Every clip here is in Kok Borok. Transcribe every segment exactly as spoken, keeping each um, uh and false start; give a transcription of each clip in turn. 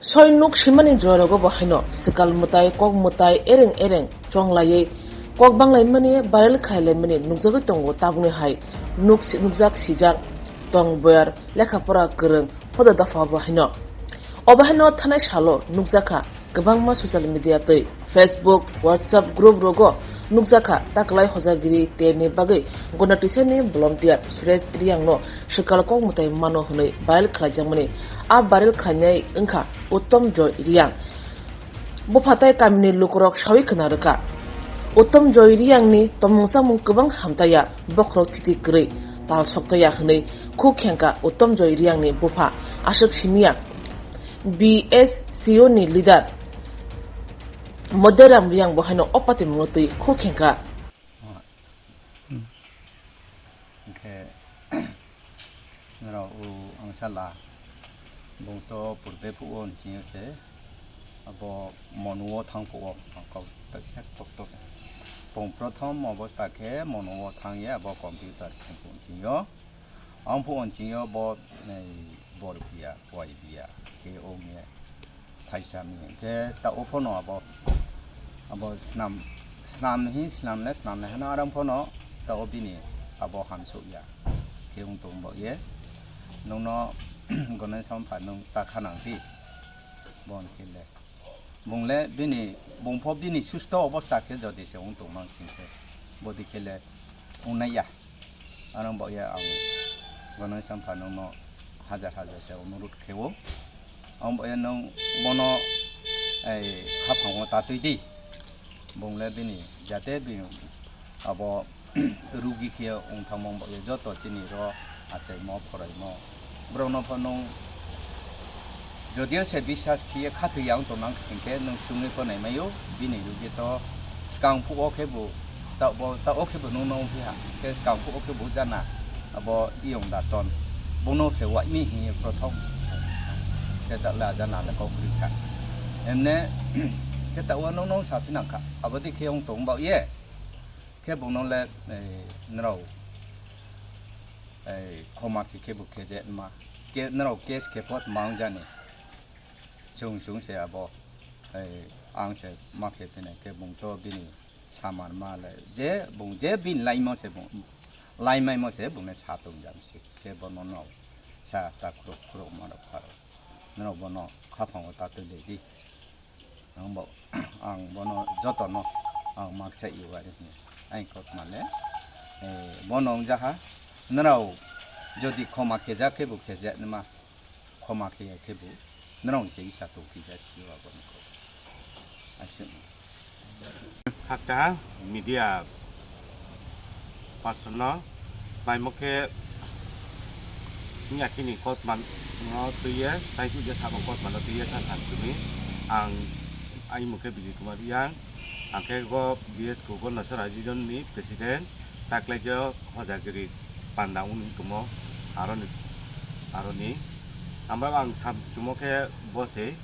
Soi nuk simani jorogo bo haino swkal mwtai, kok mwtai, ereng ereng chonglaiwi kok banglaimani, viral khailaimani nukjagwi tongo. Tabukni hai nuk si-, nukjak sijak tong boyar lekha pora kwrwng hoda dopha bo haino. Obo haino thanai salo nukjakha kwbangma social media twi Facebook, WhatsApp group rogo nukjakha taklai hojagiri terni bagwi Gana Tisani volunteer Suresh Riyangno swkal kok mwtai mano hwnwi viral khlaijakmani. A viral khlainai wngkha Uttom Joy Riyang. Bupha tai kamini lukurok sawi khna rwkha. Uttom Joy Riyangni tongmung chamung kwbang hamtaya, bokhorok thiti kwrwi, tal soktaya hwnwi khuk khengkha Uttom Joy Riyangni bupha aswk simiya B S C O ni leader Modairam Riyang bo haino o patimungno twi khuk khengkha. Hwnkhe norok o angsala bung to purbe phuo hwnsingo se abo monuo thang phuo kok tok tok. Bung prothom obostha khe monuo thang ya abo computer khe phuo hwnsingo. Ang phuo hwnsingo bo, ei, bor biya, wai biya khe ongya. Phaisa ming khe ta o phano abo, abo snam, snam hi snam le snam le hano aram phano ta o bini abo hamsuk ya khe ung tong bo ye. Nungno gonai sam pha nung ta khanang ti bon khe le. Bung le bini, bung pho bini susto obostha khe jodi se ung tong mang sing khe bodi khe le ung nai ya. Ano bo ya ang gonai sam pha nungno hajar hajar se onurut khe o. Ang bo ya nung bono, ei, khapang o ta twi di. Bung le bini jate bini abo rugi khe wng thangmung bo joto chini ro achaimo, phoraimo. Borokno pho nwng jodio se biswas khiye khathwi ya wng tong nang sing khe nwng swngwi pho nai mai o, bini rugi to swkang phuh o khe bo ta bo ta o khe bo nwng no wng phi ha, khe swkang phuh o khe bo jana abo iyong da ton. Bono se waini hiye prothom khe ta le ajana le kok ri kha. Emne khe ta o nwng no sa phi nang kha, abo di khe wng tong ba ye. Khe bono le, eh, norok, eh, khoma khe khe bo khe je ma. Khe norok case khe kot ma wng jani. Chwng chwng se abo, eh, ang se ma khe phine khe bung to bini samar ma le je bung je bin laimo se bung, laimaimo se bung le sa tong jani se. Khe bono no sa ta khuruk khuruk ma rok pharo. Norok bono khapang o ta twi le di. Ang bo, ang bono jotono ang makcha iwari hwnwi. Ang kok mane, eh, bono wngjaha, nrao jodi khoma khejak khe bo khejak nima, khoma kheya khe bo nrao se isa tongphija siwa bono kok. Aswk. Khakcha media person no paimo khe wngya khe ni kotma no twiye, tai puja sabo kotma no twiye sa sa simi ang, aimung khe Bijay Kumar Riyang, ang khe go B S K go Nasara Region ni president, taklaijak Hojagiri panda wngwi tongmo aroni, aroni. Amba ang sam chumo khe bo se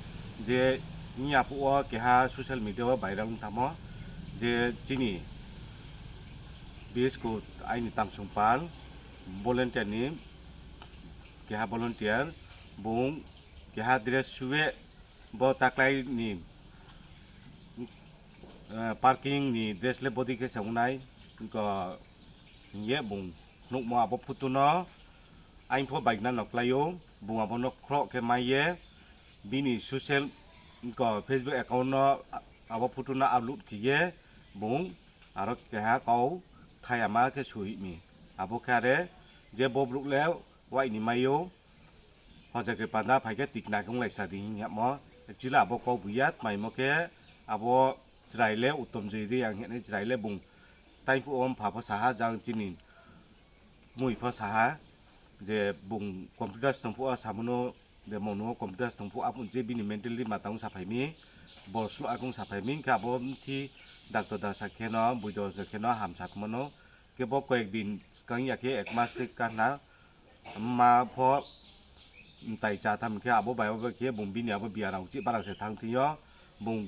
je wngya phuh o keha social media o viral wng tamo je chini B S K aini Tamsung Pal volunteer ni keha volunteer bung keha dress suwe bo taklai ni, eh, parking ni dress le body khe se wngnai ko hiye bung nukmo abo photo no aing pho baigna no kwlaio bung abo no khro khe maiye bini social ko Facebook account no abo photo no upload khiye bung aro keha kau thayama khe suhimi. Abo khe are je bobruk le waini maio, hoja khe panda phai khe tikna khe wnglaisa di hing yamo. Actually abo kok buya tmaimo khe abo chwrai le Uttom Joy Riyang hinwi chwrai le bung taiphuh o mpha pho saha jang chini mui pho saha je bung computer se tongphuh o samono de mono computer se tongphuh abo je bini mentality matang saphaimi, bol slo akung saphaimi khe abo mthi doctor da sa kheno, buido sa kheno hamsa khmano. Khe bo koyek din swkang ya khe ek mas tei kana ma pho tai cha tham khe abo bai abo khe bung bini abo biya rang chi bara se thang thio bung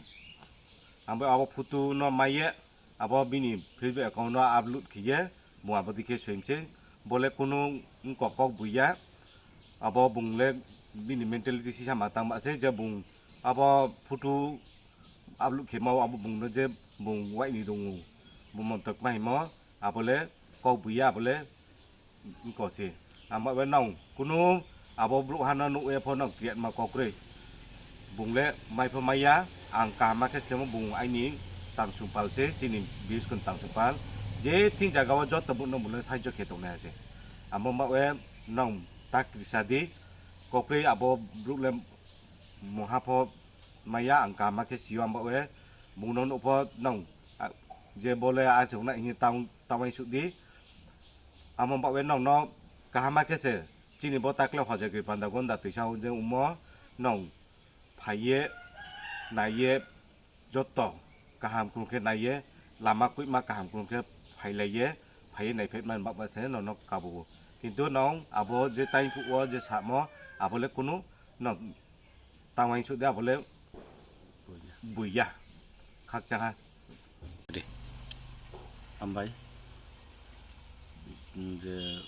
abo abo photo no maiye abo bini Facebook account no upload khiye bung abo dikhe soimse bole kunu kok kok buya abo bung le bini mentality sisa ma tang ba se je bung Abo photo upload khe mao abo bungno je bung waini rungo, bo montok ma himo, abole kok buya abole kosi. Amo bai nong kunu abo brouh hano nuk ya pho nong create ma kokroi. Bung le mai pho maya, ang kaham ma khe semo bung aini tang sung pal se, chini bis kun tang sung pal. Je thing jaga o joto brouh no bung le sahajyo khe tongnai ase. Amo ma we nong tak krisa di, kokroi abo brouh le mungha pho maya, ang kaham ma khe sio amo we bung no nuk pho nong, a, je bole a chuk na hini tang, tang suk di. Amo ba we nong no kaham ma khe se chini bo takle hojagwi panda gonda twisa je umo nong phaiye naiye joto kaham kunu khe naiye lama kuima kaham kunu khe phailaiye phaiye naiphaima ba ba se nong no kabugo. Kintu nong abo je time phuo je samo abo le kunu nong tangwai suk de abo le buya khakchang ha. Hambai, mm, je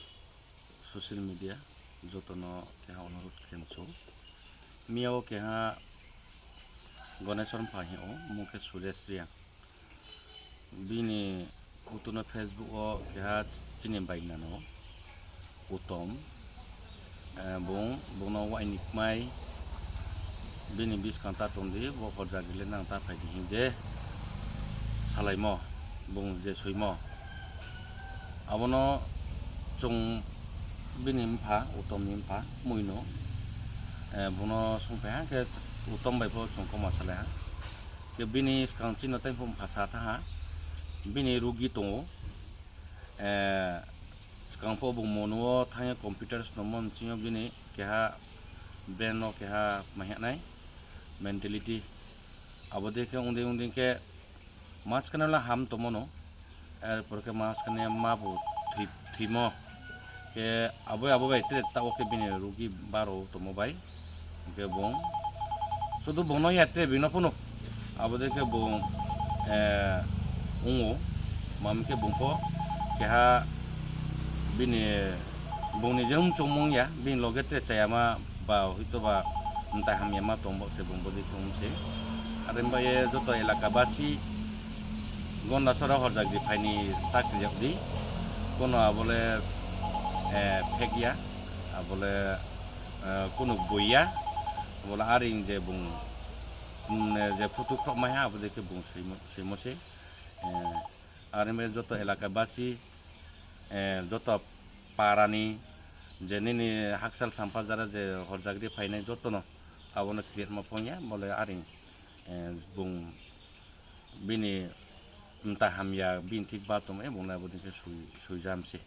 social media jotono keha onurodh khe muchung. Miyao keha Ganesh Rom pha hino, mung khe Suresh Reang. Bini utuno Facebook o keha chini bai nano. Utom, eh, bung, bungno waini kmai, bini biskang ta tongdi, bo horjak rile nang ta phaidi hinje salaimo, bung je soimo. Abono chwng bini mpha, Utomni mpha, muino, eh, bungno songphai ha khe Utom bai bo chwng koma salai ha. Khe bini skang chino tei phung phasa tha ha, bini rugi tongo. Eh, skang pho bo mono o thangya computer swnamon singyo bini keha brain no keha mahanai mentality. Abo de khe ungdi ungdi khe maskane la ham tomono, er por khe maskane ma bo thwi-, thwimo. Khe abo, abo bai tre ta o khe bini rugi baro tomo bai. Hingke bung sudu bungno ya tre bino phunu. Abo de khe bung, eh, ungo, mam khe bung pho keha bini bungni je mung chongmung ya, bini loge tre chayama ba hoi to ba mtai hamya ma tong bo se bung bodi tong se. Are baye joto elaka basi gonda sora horjak di phaini tak rijak di. Kono abole, eh, phek ya, abole, eh, kono bui ya, abole aring je bung, mm, je photo khok mai ha, abo de khe bung soimo, soimo se. Eh, are me joto elaka basi, eh, joto parani je nini haksal sampha jara je horjagri phainai jotono abono create ma phongya, bole aring, eh, bung bini mta hamya, bini thik ba tongmani bung nai bodin khe sui, sui jam se.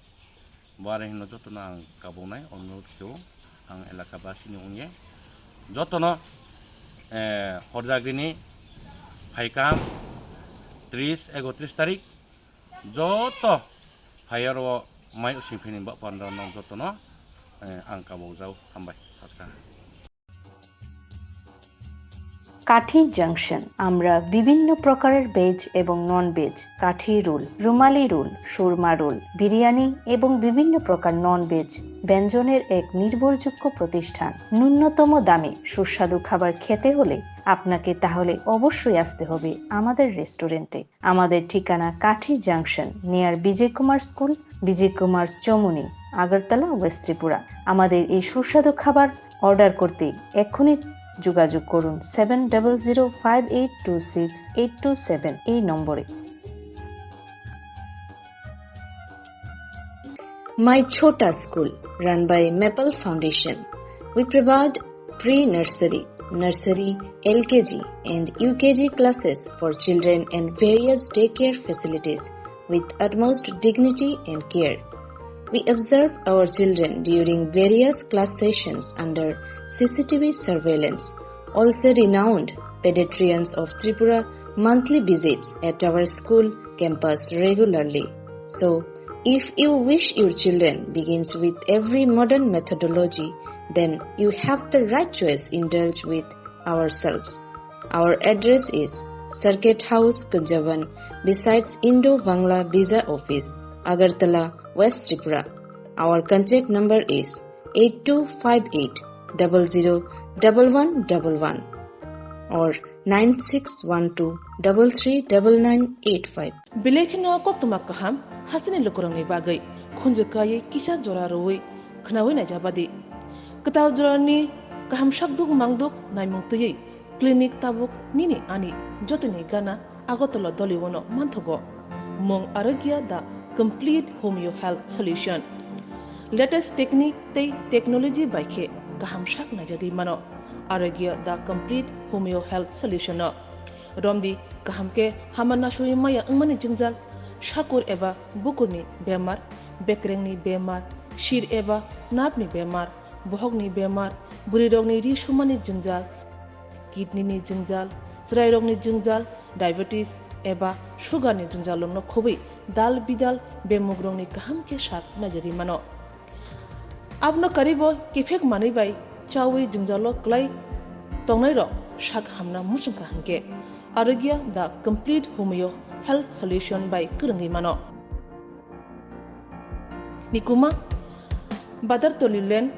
Bo are hino jotono ang kabungnai, onurodh khe o ang elaka basini wngye jotono, eh, horjagrini phaikam tris, ekotris tarik joto phaiya ro mai using phini ba panda nang jotono, eh, ang kabuk jau hambai khaksa. কাঠি জাংশন। আমরা বিভিন্ন প্রকারের ভেজ এবং non veg, কাঠি রোল, রুমালি রোল, সুরমা রোল, বিরিয়ানি এবং বিভিন্ন প্রকার non veg ব্যঞ্জনের এক নির্ভরযোগ্য প্রতিষ্ঠান। ন্যূনতম দামে সুস্বাদু খাবার খেতে হলে আপনাকে তাহলে অবশ্যই আসতে হবে আমাদের রেস্টুরেন্টে। আমাদের ঠিকানা Kathi junction, near Bijoy Kumar school, Bijoy Kumar Chowmuhani, Agartala, west Tripura. আমাদের এই সুস্বাদু খাবার অর্ডার করতে এক্ষুনি যোগাযোগ করুন seven double zero five eight two six eight two seven এই নম্বরে। My Chhota School, run by Maple Foundation. We provide pre-nursery, nursery, L K G and U K G classes for children and various daycare facilities with utmost dignity and care. We observe our children during various class sessions under C C T V surveillance, also renowned pediatricians of Tripura monthly visits at our school campus regularly. So, if you wish your children begins with every modern methodology, then you have the right choice. Indulge with ourselves. Our address is Circuit House, Kunjaban, besides Indo-Bangla Visa Office, Agartala, West Tripura. Our contact number is eight two five eight double zero double one double one. or nine six one two double three double nine eight five. Belai kheno koktwma kaham hasteni lukurokni bagwi khunju kaiwi kisa jora rwui khwnaui naijabadi. Kwtal jorani kaham sakduk mangduk naimung twiwi clinic tabuk nini ani jotoni gana Agartala Doliwono manthogo. Mung Arogya the complete homeo health solution. Latest technique tei technology bai khe kaham sak naijagwi mano. Arogya the complete homeo health solution no. Romdi kaham khe hama nasui maya wngmani jwngjal, sakur eba bukurni bemar, bekrengni bemar, sir eba napni bemar, bohokni bemar, bwrwirokni ri sumani jwngjal, kidney ni jwngjal, chwrairokni jwngjal, diabetes eba sugar ni jwngjallokno khobwi dal bidal bemugrokni kaham khe sak naijagwi mano. Abono karibo kiphek manwi bai chawi jwngjalo kwlai tongnairok sak hamna muchungkha hinkhe Arogya the complete homeo health solution bai kwrwngwi mano. Nikuma, Badartoli Lane,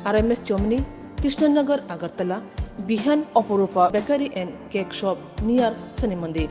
R M S Chomni, Krishnanagar, Agartala, Bihan, Oporupa Bakery and Cake Shop near Shani Mandir.